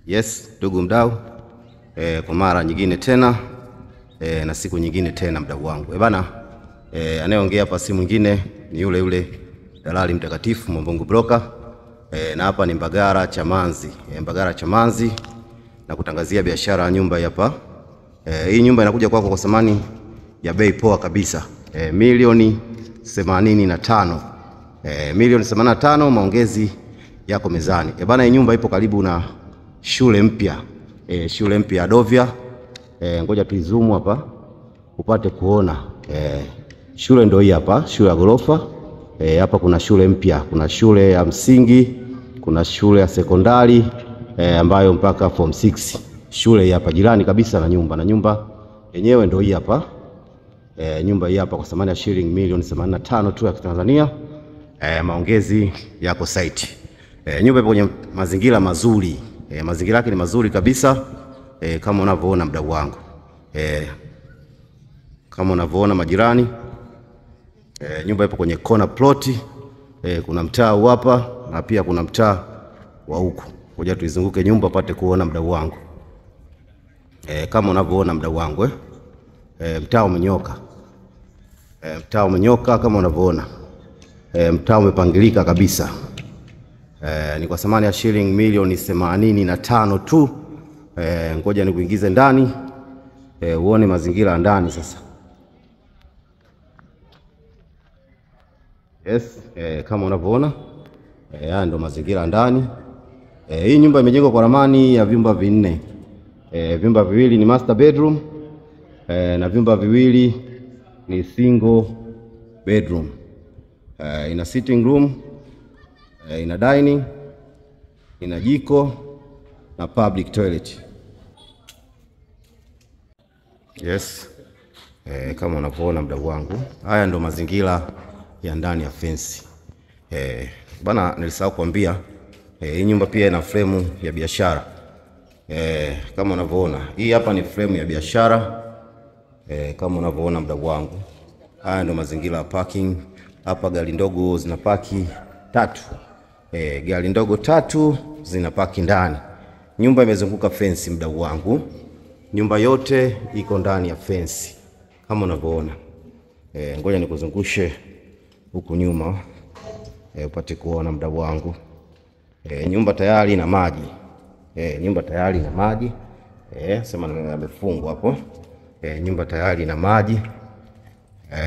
Yes, ndugu mdau, kwa mara nyingine tena na siku nyingine tena mdau wangu. Bana, anayeongea hapa si mwingine ni yule yule dalali mtakatifu Mwambungu Broker. Na hapa ni Mbagala Chamanzi. Mbagala Chamanzi na kutangazia biashara ya nyumba hapa. Hii nyumba inakuja kwako kwa thamani ya bei poa kabisa. Milioni 85. Milioni 85, maongezi yako mezani. Bana, hii nyumba ipo karibu na shule mpya. Shule mpya ya Dovya. Ngoja tuizumu hapa upate kuona. Shule ndio hii hapa, shule ya gorofa. Hapa kuna shule mpya, kuna shule ya msingi, kuna shule ya sekondari ambayo mpaka form 6. Shule hii hapa jirani kabisa na nyumba, na nyumba yenyewe ndio hii hapa. Nyumba hii hapa kwa thamani ya shilingi milioni 85 tu ya Tanzania. Maongezi yako site. Nyumba ipo kwenye mazingira mazuri. Mazingira yake ni mazuri kabisa, kama unavyoona mdau wangu. Kama unavyoona majirani. Nyumba ipo kwenye corner plot. Kuna mtaa hapa na pia kuna mtaa wa huku. Ngoja tuizunguke nyumba pate kuona mdau wangu. Kama unavyoona mdau wangu, mtaa umenyoka. Mtaa umenyoka kama unavyoona. Mtaa umepangilika kabisa. Ni kwa thamani ya shilingi milioni 85 tu. Ngoja nikuingize ndani uone mazingira ndani sasa. Yes, kama unavyoona, haya ndo mazingira ndani. Hii nyumba imejengwa kwa ramani ya vyumba vinne. Vyumba viwili ni master bedroom, na vyumba viwili ni single bedroom. Ina sitting room, ina dining, ina jiko na public toilet. Yes. Kama unavyoona mdau wangu, haya ndo mazingira ya ndani ya fence. Bana, nilisahau kuambia, hii nyumba pia ina frame ya biashara. Kama unavyoona, hii hapa ni frame ya biashara. Kama unavyoona mdau wangu, haya ndo mazingira ya parking. Hapa gari ndogo zinapaki tatu. Gari ndogo tatu zinapaki ndani. Nyumba imezunguka fence mdau wangu. Nyumba yote iko ndani ya fence kama unavyoona. Ngoja nikuzungushe huku nyuma upate kuona mdau wangu. Nyumba tayari ina maji. Nyumba tayari ina maji. Sema nimefungwa hapo. Nyumba tayari ina maji.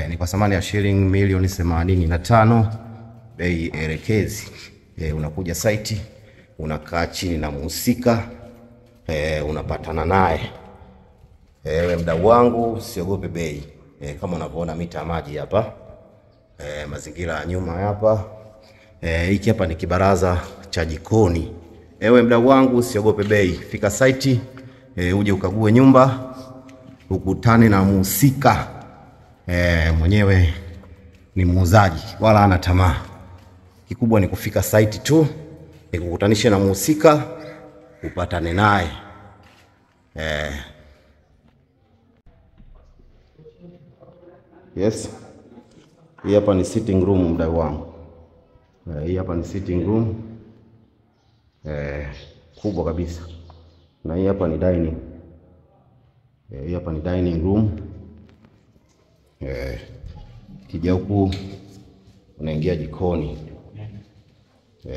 Ni kwa thamani ya shilingi milioni 85, bei elekezi. Unakuja site, unakaa chini na mhusika, unapatana naye. Mdau wangu, usiogope bei. Kama unavyoona mita maji hapa. Mazingira ya nyuma hapa. Hiki hapa ni kibaraza cha jikoni. Ewe mdau wangu, usiogope bei. Fika site, uje ukague nyumba, ukutane na mhusika. Mwenyewe ni muuzaji wala hana tamaa. Kikubwa ni kufika site tu, nikukutanishe na mhusika, upatane naye. Yes. Hii hapa ni sitting room mdau wangu. Hii hapa ni sitting room kubwa kabisa. Na hii hapa ni dining. Hii hapa ni dining room. Kija huku unaingia jikoni.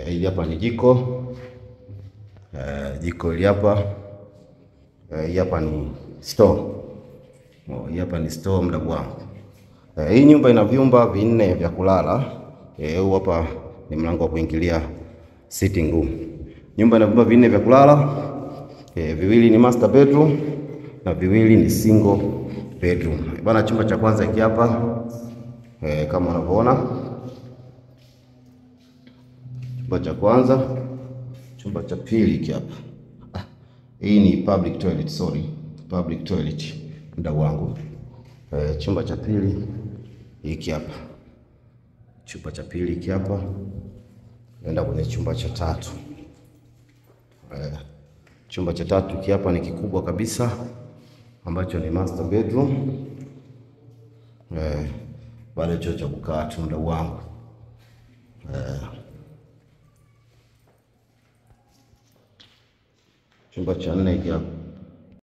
Hii hapa ni jiko. Jiko hili hapa. Hii hapa ni store. Hii hapa ni store mdau wangu. Hii nyumba ina vyumba vinne vya kulala. Huu hapa ni mlango wa kuingilia sitting room. Nyumba ina vyumba vinne vya kulala. Viwili ni master bedroom na viwili ni single bedroom. Bana, chumba cha kwanza hiki hapa. Kama unavyoona, chumba cha kwanza, chumba cha pili hiki hapa. Hii ni public toilet, sorry. Public toilet mdau wangu. Chumba cha pili hiki hapa. Chumba cha pili hiki hapa. Nenda kwenye chumba cha tatu. Chumba cha tatu hiki hapa ni kikubwa kabisa, ambacho ni master bedroom. Bado choo cha kukaa tu mdau wangu. Chumba cha nne hiki hapa.